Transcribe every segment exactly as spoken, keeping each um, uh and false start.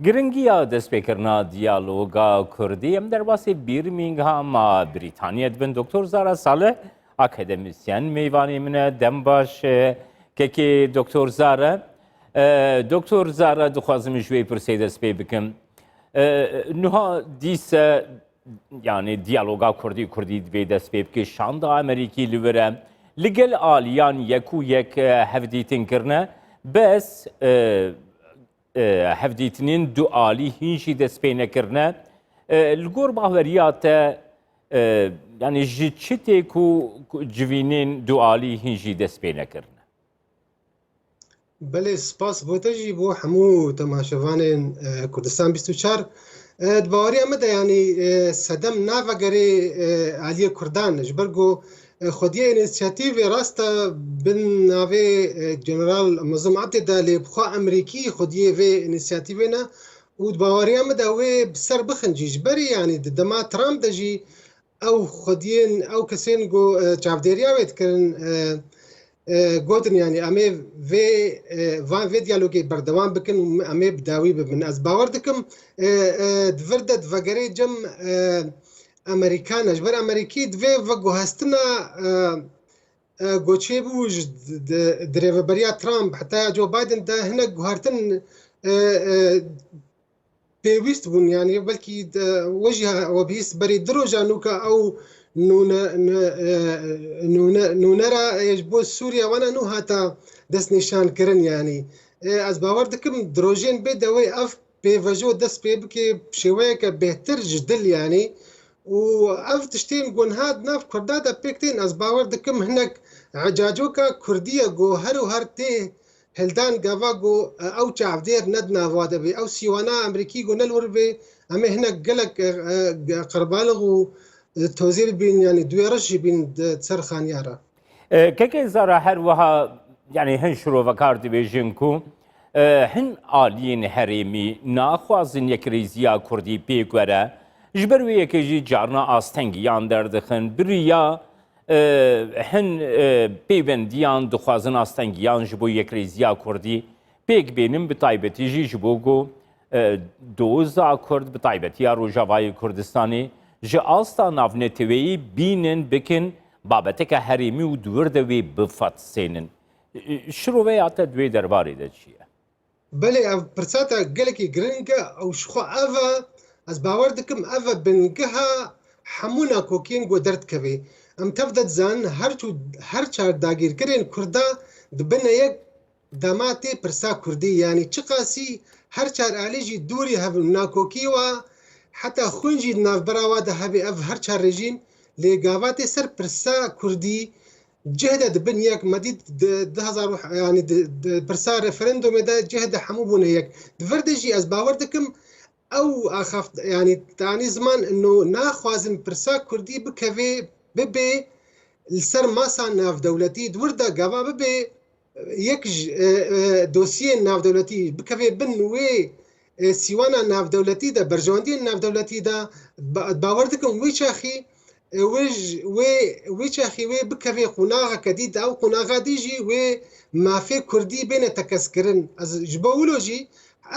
Giringiya destpêkirina diyaloga Kurdî, em derbasî Birminghama Brîtaniyê dibin. Doktor Zara Salih, akademisyen, mêvanê min e. Dem baş, e, kekê Doktor Zara. E, Doktor Zara, dixwazim ji wê pirsê dest pê bikim. E, nuha dîse, yani diyaloga Kurdî, Kurdî divê dest pê bike. Şanda Amerîkî li wir e. Li gel aliyan yek û yek, e, hevdîtin kirine. Bes, e, e, hevdîtinên dualî hîn jî dest pê nekirine. E, li gor baweriya te, e, yani ji çi tê ku, ku civînên dualî hîn jî dest pê nekirine? Belê, spas bo te jî, bo hemû temaşevanên, e, Kurdistan bîst û çar. E, di baweriya me de, yanî, e, sedem navegerê, e, aliyê Kurdan. Ji ber ku, e, xwediyê înîsiyatîvê rast e bin navê, e, General Mazlûm Abdê de, lê bi xwe Amerîkî xwediyê vê înîsiyatîvê ne û di baweriya me de wê bi ser bixin jî. Ji berî, yanî di dema Trump de jî ew xwediyên, ew kesên ku, e, çavdêriya wê dikirin, e, e, gotin, yanî em ê vê, e, van vê diyalogê berdewam bikin û em ê bi dawî bibin. Ez bawer dikim, e, e, di vir de divegerê cem, e, Amerîkan e. Ji ber Amerîkî divê veguhestina, e, e, ku çêbû ji di, di, di rêveberiya Trump heta ya Joe Biden de hinek guhertin, e, e, pêwîst bûn, yanî belkî de, we jî ha-, we bihîst berî du roja nûka ew nûne, nû-, e, nûne, nûnera, e, ji bo Sûriye wana nû hata destnîşankirin, yanî. E, ez bawer dikim di rojên bê de wê ev pêvajo dest pê bike bi şêweyeke bêhtir ji dil, yanî. Û ev tiştên ku niha di nav Kurda de pêk tên, ez bawer dikim hinek ecacoka Kurdî ye ku her û her tê hildan gava ku, e, ew çavdêr ne di nava de bê. Ew sîwana Amerîkî ku ne li wir bê, em ê hinek gelek, e, e, qerbalix û, e, tozêr bîn, yanî duêriş jî bîn di ser xaniya re. E, Kekê Zara, her wiha, yanî hin şirovekar dibêjin ku, e, hin aliyên herêmî naxwazin yekrêziya Kurdî pêk were. Ji ber wê yekê jî carna astengiyan derdixin. Bi riya e, hin, e, pêvendiyan dixwazin astengiyan ji bo yekrêziya Kurdî pêk bênin, bi taybetî jî ji bo ku, e, doza Kurd, bi taybetî ya Rojavayê Kurdistanê, ji asta navneteweyî bînin bikin babeteke herêmî û di wir de wê bifetisênin. E, şiroveya te di wê derbarê de çi ye? Belê, ev pirsa te gelekî giring e û ji xwe ev e, ez bawer dikim ev e bingeha hemû nakokiyên ku derdikeve. Em tev de dizanin her çû, her çar dagîrkerên Kurda dibine yek dema tê pirsa Kurdî, yanî çiqasî her çar alî jî dûrî hev nakokî wa, heta xwîn jî di navbera wa de hebe ev her çar rejîm, lê gava tê ser pirsa Kurdî, cih de dibin yek. Me dît di du hezar û, yanî di, di pirsa referandumê de cih de hemû bûne yek. Di vir de jî ez bawer dikim ew axaft, yanî tanî ziman ino naxwazin pirsa Kurdî bikeve, bibe li ser masa navdewletî, di wir de gava bibe yek ji, e, e, dosyeyên navdewletî bikeve bin wê, e, sîwana navdewletî de, berjewendiyên navdewletî de, ba-, bawer dikim wê çaxî, e, wê ji, wê, wê çaxî wê bikeve qonaxeke dî de, ew qonaxa dî jî wê mafê Kurdî bêne tekezkirin. Ez ji bo wilo jî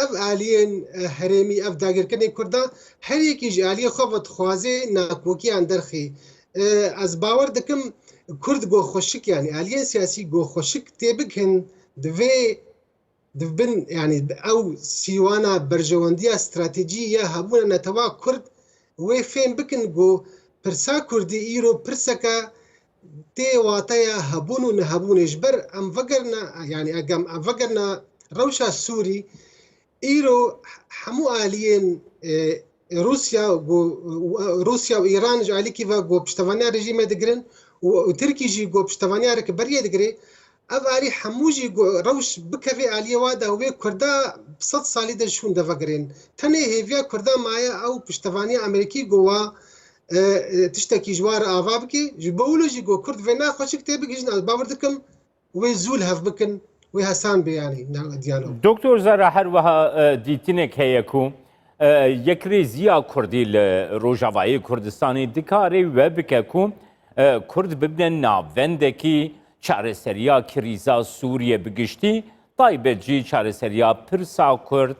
ev aliyên, e, herêmî, ev dagirkirinê Kurda her yekî ji aliyê xwe ve dixwaze nakokiyan derxî. E, ez bawer dikim Kurd go xweşik, yanî aliyên siyasî go xweşik tê bikin, divê, dibin, yanî ew sîwana berjewendiya stratejî ya hebûna netewa Kurd wê fêm bikin ku pirsa Kurdî îro pirseke tê wateya hebûn û nehebûnê. Ji ber em vegerna, yanî egem em vegerna rewşa Sûrî, îro hemû aliyên, e, Rûsya ku, Rûsya û Îran ji alîkî ve ku piştevaniya rejîmê digirin û, û Tirkî jî ku piştevaniya rêkberiyê digire, ev alî hemû jî ku rewş bikeve aliyê wa de wê Kurda sed salî de ji hûn de vegirin. Tenê hêviya Kurda maye ew piştevaniya Amerîkî ku wa, e, e, tiştekî ji wa re ava bike. Ji bo wilo jî ku Kurd vê naxweşik tê bigihîjin, ez bawer dikim wê zû li hev bikin, wê hesan bê, yanî, na-, diyalog. Doktor Zara, her wiha, e, dîtinek heye ku, e, yekrêziya Kurdî li Rojavayê Kurdistanê dikare we bike ku, e, Kurd bibine navendekî çareseriya krîza Sûriye bi giştî, taybet jî çareseriya pirsa Kurd,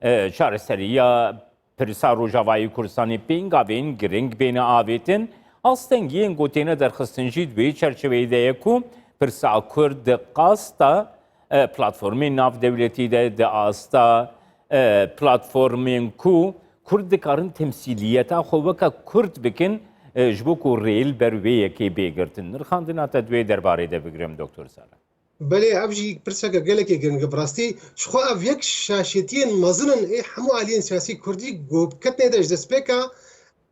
e, çareseriya pirsa Rojavayê Kurdistanê pêngavên giring bêne avêtin. Astengiyên ku têne derxistin jî di wê çerçeveyê de ye ku pirsa Kurd di asta, e, platformên navdewletî de, di asta, e, platformên ku Kurd dikarin temsîliyeta xwe weke Kurd bikin, e, ji bo ku rê li ber wê yekê bê girtin. Nirxandina te di wê derbarê de bigirim, Doktor Sara. Belê, ev jî pirseke gelekî giring e. Bi rastî, ji xwe ev yek şaşetiyên mezin in ê hemû aliyên siyasî kurdî ku ketine de ji destpêka,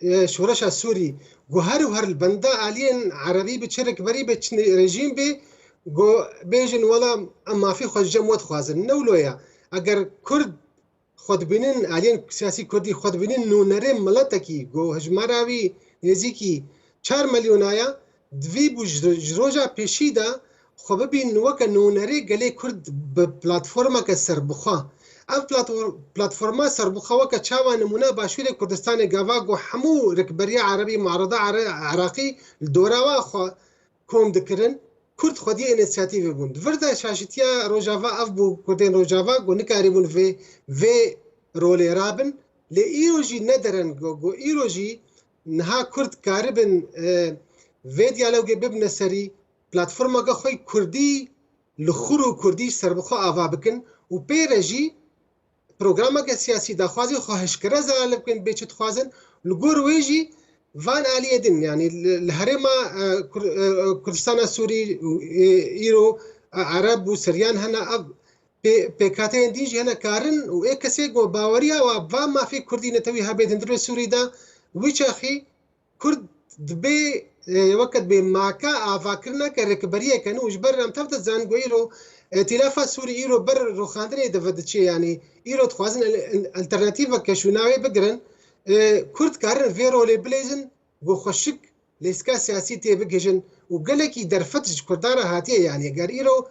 e, şoreşa Sûrî, ku her û her li benda aliyên erebî bi çi rikberî be, çi rejîm bê, ku bêjin, wela em mafê xwe ji cem we dixwazin. Ne wilo ye. Eger Kurd xwe dibînin, aliyên siyasî kurdî xwe dibînin nûnerê miletekî, ku hejmara wî nêzîkî çar milyona ye, divî bû ji, ji roja pêşî de xwe bibînin weke nûnerê gelê Kurd bi platformeke serbixwe. Ev platfor-, platforma serbixwe weke çawa nimûna Başûrê Kurdistanê gava ku hemû rikberiya erebî, muarada ere-, Iraqî li dora wa xwe kom dikirin, Kurd xwediyê înîsiyatîvê bûn. Di vir de şaşitiya Rojava ev bû, Kurdên Rojava ku nikarîbûn vê, vê rolê rabin. Lê îro jî ne dereng ku, ku îro jî niha Kurd karibin, e, vê diyalogê bibine serî, platformeke xwe kurdî li xur û kurdî serbixwe ava bikin û pê re jî programeke siyasî daxwazê xwe hişkere zelal bikin, bê çi dixwazin. Li gor wê jî van aliyê din, yanî li, li herêma, e, Kur-, e, Kurdistana Sûrî û, e, îro, e, Ereb û Siryan hene, ev pê-, pêkhateyên din jî hene karin û ê kesê ku baweriya wa va mafê Kurdî netewî hebe di hundirê Sûrî de, wî çaxî Kurd dibê, e, weke dibê maka avakirineke rêkberiyeke nû ji ber em tev dizanin ku îro, e, Îtîlafa Sûrî îro ber rûxandinê de vediçe, yanî îro dixwazin el-, el-, alternatîveke şûna wê bigirin. E, Kurd karin vê rolê bileyzin, ku xweşik lîstika siyasî tê bigihîjin û gelekî derfet ji Kurdan re hatiye, yanî eger îro,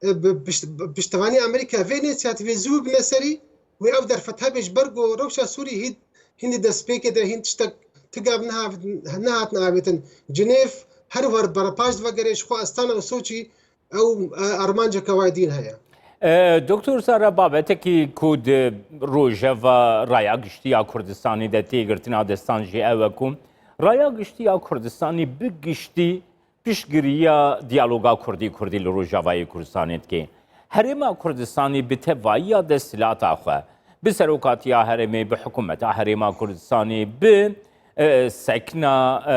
e, bi pişt-, bi piştevanî Amerîka vê înîsiyatîvê zû bine serî, wê ev derfet hebe ji ber ku rewşa Sûrî hîn, hîn di destpêkê de hîn tiştek ti gav nehat-, nehatine avêtin. Cinêv her wer berepaş divegere, ji xwe Astana û Soçî ew, e, armanceke wê din heye. E, Doktor Sara, babetekî ku di rojeva raya giştî ya Kurdistanê de tê girtina destan jî ew e ku raya giştî ya Kurdistanê bi giştî piştgiriya diyaloga Kurdî-Kurdî li Rojavayê Kurdistanê dike. Herêma Kurdistanê bi tevayiya desthilata xwe, bi serokatiya herêmê, bi hikûmeta Herêma Kurdistanê, bi, e, sekna, e,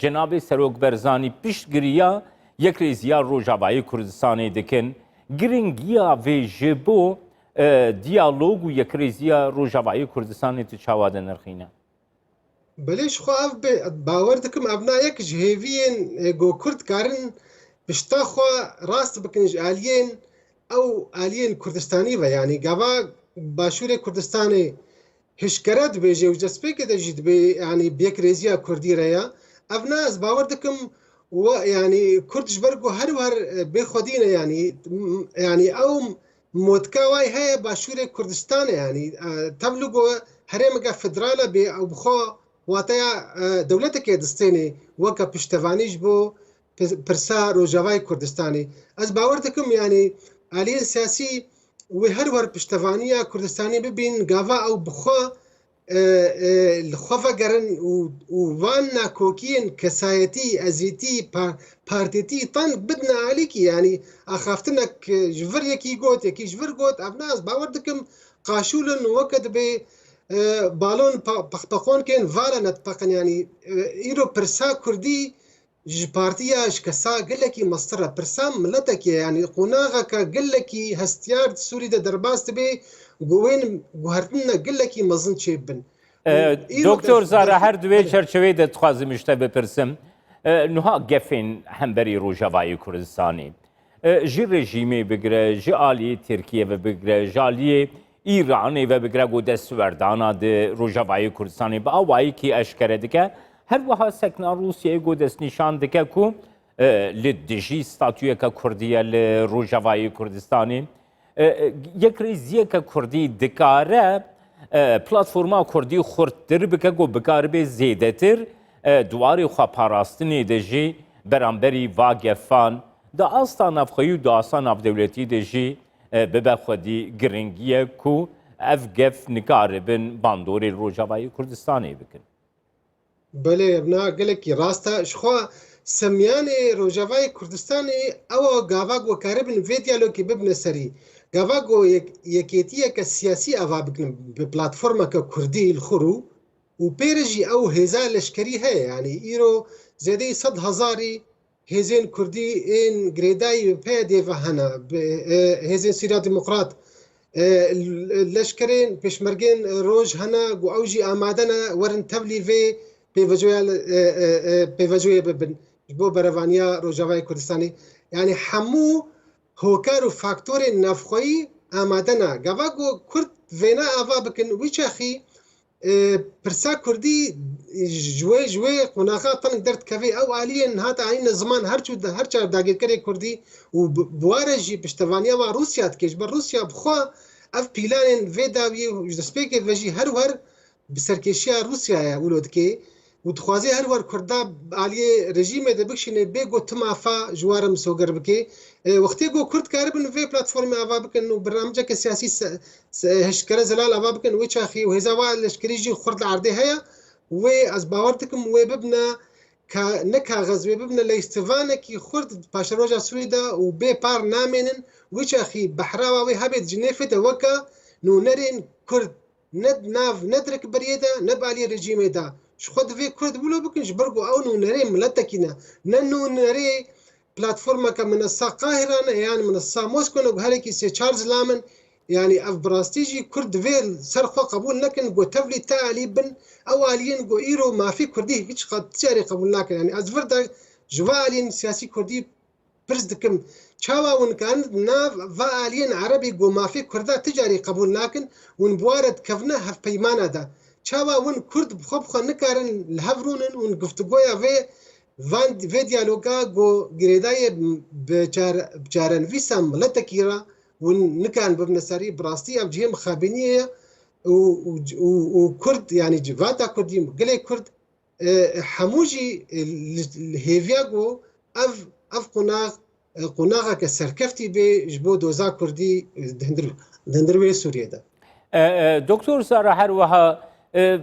Cenabê Serok Berzanî piştgiriya yekrêziya Rojavayê Kurdistanê dikin. Giringiya vê ji bo, e, diyalog û yekrêziya Rojavayê Kurdistanê tu çawa dinirxîne? Belê, ji xwe ev be, bawer dikim, ev na yek ji hêviyên, e, ku Kurd karin pişta xwe rast bikin ji aliyên ew aliyên Kurdistanî ve, yanî gava Başûrê Kurdistanê hişkere dibêje û destpêkê de jî dibê, yanî bi yekrêziya Kurdî re ya. Ev na ez bawer dikim, we, yanî Kurd ji ber ku her wer, e, bê xwedî ne, yanî, m-, yanî ew motka wê heye Başûrê Kurdistanê, yanî, e, tevlû ku herêmeke federal e bê û bi xwe wateya, e, dewletekê distênê weke piştevanî ji bo pi-, pirsa Rojavayê Kurdistanê. Ez bawer dikim, yanî aliyên siyasî wê her wer piştevaniya Kurdistanê bibîn, gava ew bi xwe, e, e, li xwe vegerin û, û van nakokiyên kesayetî, ezîtî, pa-, partîtî teng bidine alîkî, yanî axaftinek, e, ji vir yekî got, yekî ji vir got, ev ne ez bawer dikim qaşûl in û weke dibê, e, balon pa-, peqpeqonkên vala netpeqin, yanî, e, îro pirsa Kurdî ji partiya, ji kesa gelekî mestir e. Pirsa miletekê, yanî qonaxeke gelekî hestiyar di Sûrî de derbas dibe, ku wên guhertinine gelekî mezin çêbibin. E, Û îro Doktor de-, Zara, derfet-, her di wê belê. çerçeveyê de dixwazim ji te bipirsim. E, nuha gefên hemberî Rojavayê Kurdistanê, e, ji rejîmê bigire, ji aliyê Tirkiyê ve bigire, ji aliyê Îranê ve bigire ku destwerdana di Rojavayê Kurdistanê bi awayekî eşkere dike. Her wiha sekna Rûsyayê ku destnîşan dike ku, e, li dijî statuyeke Kurdî ye li Rojavayê Kurdistanê. E, e, yekrêziyeke Kurdî dikare, e, platforma Kurdî xurttir bike ku bikaribe zêdetir, e, di warê xweparastinê de jî beramberî va gefan, di asta navxweyî û di asta navdewletî de jî, e, bibe xwedî giringiyek ku, Ev gef nikaribin bandorê li Rojavayê Kurdistanê bikin. Belê, evna gelekî rast e. Ji xwe semiyanê Rojavayê Kurdistanê ew gava ku karibin vê diyalogê bibine serî. Gava ku yek, yekêtiyeke siyasî ava bikin bi platformeke kurdî li xwe rû û pê re jî ew hêza leşkerî heye. Yanî îro zêdeyî sed hezarî hêzên kurdî ên girêdayî bi P Y D ve hene, bi, e, hêzên Sîriya Demokrat, e, l-, leşkerên pêşmergên roj hene, ku ew jî amade ne werin tevlî vê pêvejoya, e, e, e, pêvejoyê bibin ji bo berevaniya Rojavayê Kurdistanê. Yanî hemû hokar û faktorên navxweyî amade ne. Gava ku kurd vêna ava bikin, wî çaxî e, pirsa kurdî ji wê, ji wê qonaxa teng derdikeve. Ew aliyên hate anîne ziman her çû, her çar dagirkerê kurdî û bi, bi wa re jî piştevaniya wa Rûsya dike. Ji ber Rûsya bi xwe ev pîlanên vê dawiyê û ji destpêkê ve jî her wer bi serkêşiya Rûsyayê wilo dike û dixwaze her wer kurda aliyê rejîmê de bikişîne bê ku tu mafa ji wa re misoger bike. E, wextê ku kurd karibin vê platformê ava bikin û bernamiceke siyasî se-, se-, hiştkere zelal ava bikin, wê çaxî û hêza wa leşkerî jî xurt li erdê heye. Wê ez bawer dikim wê bibine ka-, ne kaxez, wê bibine leystivanekî xurt paşeroja Sûrî de û bê par namênin. Wê çaxî behrawa wê hebêt Cinêfê de weke nûnerên kurd ne di nav, ne di rikberiyê de, ne bi aliyê rejîmê de. Ji xwe divê kurd wilo bikin, ji ber ku ew nûnerê miletekî ne. Ne nûnerê platformeke minesa Qahira ne, yan minesa Mosko ne, ku herekî sê çar zilam in. Yanî ev bi rastî jî kurd divê ser xwe qebûl nekin, ku tevlî te alî bin, ew aliyên ku îro mafê kurdî hiç qet carê qebûl nakin. Yanî ez vir de ji va aliyên siyasî kurdî pirs dikim, çawa hûn karin di nav va aliyên erebî ku mafê kurda ti carî qebûl nakin, hûn bi wa re dikevine hevpeymana de? Çawa hûn kurd bi xwe bi xwe nikarin li hev rûnin, hûn giftugoya vê, van, vê diyaloga ku girêdayê bi çare-, bi çarenivîsa miletekî re hûn nikarin bibine serî? Bi rastî ev cihê mixabîniyê ye û, û, û, û kurd, yanî civata kurdî, gelê kurd e, hemû jî, e, li, li hêviya ku ev, ev qonax, e, qonaxeke serkeftî bê ji bo doza kurdî, e, di hundir, di hundir wê Sûriyê de. E, e, Doktor Zara, her wiha, e,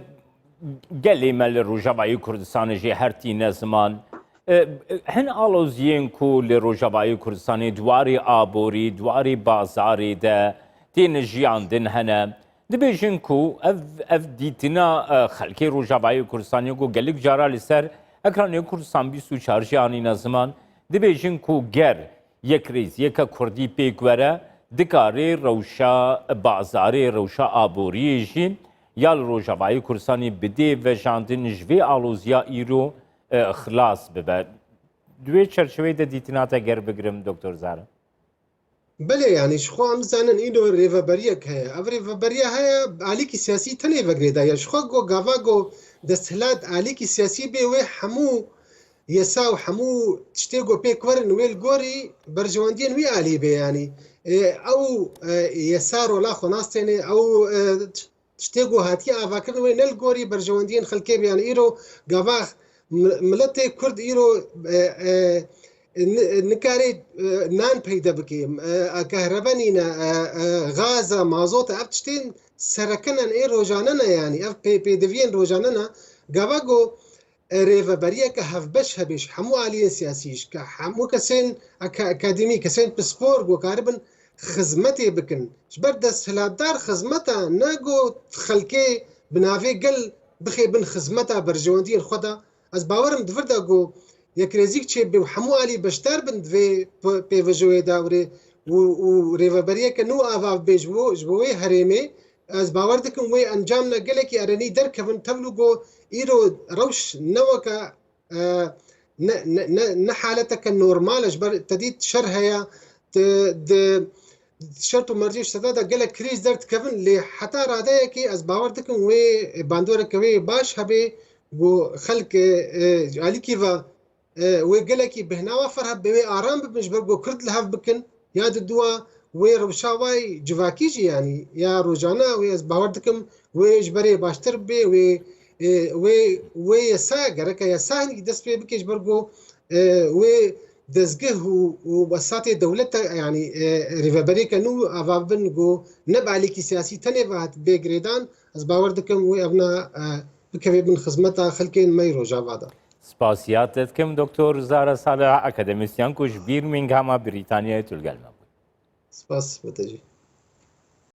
gelê me li Rojavayê Kurdistanê jî her tîne ziman. E, e, hin aloziyên ku li Rojavayê Kurdistanê di warê aborî, di warê bazarê de têne jiyandin hene. Dibêjin ku ev, ev dîtina, e, xelkê Rojavayê Kurdistanê ku gelek cara li ser ekranê Kurdistan bîst û çar jî anîne ziman, dibêjin ku ger yekrêziyeke kurdî pêk were, dikarê rewşa bazarê, rewşa aboriyê jî ya li Rojavayê Kurdistanê bidê vejandin, ji vê aloziya îro, e, xilas bibe. Di wê çerçeveyê de dîtina te ger bigirim, Doktor Zara. Belê, yanî ji xwe em zanin îro rêveberiyek heye. Ev rêveberiya heye, alîkî siyasî tenê ve girêdayî ye. Ji xwe ku gava ku desthilat alîkî siyasî bê, wê hemû yesa û hemû tiştê ku pêk werin wê li gorî berjewendiyên wî alî bê, yanî. E, ew, e, yesa rola xwe nastêne, ew, e, tiştê ku hatiye avakirin wê ne li gorî berjewendiyên xelkê be. Yanî îro gava mi-, miletê Kurd îro, e, e, ni-, nikare, e, nan peyde bike, e, kehrebe nîne, e, e, gaz e, mazot e, ev tiştên sereke ne, ê rojane ne, yanî ev pê-, pêdiviyên rojane ne. Gava ku e, rêveberiyeke hevbeş hebe ji hemû aliyên siyasî, ji ke-, hemû kesên aka-, akademî, kesên pispor ku karibin xizmetê bikin. Ji ber desthilatdar xizmet e, ne ku xelkê bi navê gel bixê bin xizmeta berjewendiyên xwe de. Ez bawer im di vir de ku yekrêzîk çêbe û hemû alî beşdar bin di vê p-, pêvejoyê de û rê-, û, û rêveberiyeke nû ava bibe ji bo, ji bo wê herêmê. Ez bawer dikim wê encamna gelekî erenî derkevin, tevlû ku îro rewş ne weke, e, ne, ne, ne, ne haleteke normal e, ji ber te dît şer heye, di, di şert û mercê ji seda de gelek krîz derdikevin, lê heta radeyekê ez bawer dikim wê bandoreke wê baş hebe, ku xelk, e, e, alîkî ve e, wê gelekî bêhna wa ferh be, wê aram bibin, ji ber ku Kurd li hev bikin, ya di dua wê rewşa wayî civakî jî, yanî ya rojane, wê ez bawer dikim wê ji berê baştir bê, wê, e, wê, wê yesa, gereke yesa hinekî dest pê bike, ji ber ku, e, wê dezgeh û, û wesatê dewlete, yanî, e, rêveberêke nû ava bin ku ne bi alîkî siyasî tenê ve hat bê girêdan, ez bawer dikim wê evna, e, bikeve bin xizmeta xelkên me yê Rojava de. Spasiya te dikim Doktor Zara Salih, akademîsyen ku ji Birminghama Brîtanyayê tu li gel me bû. Spas be te jî.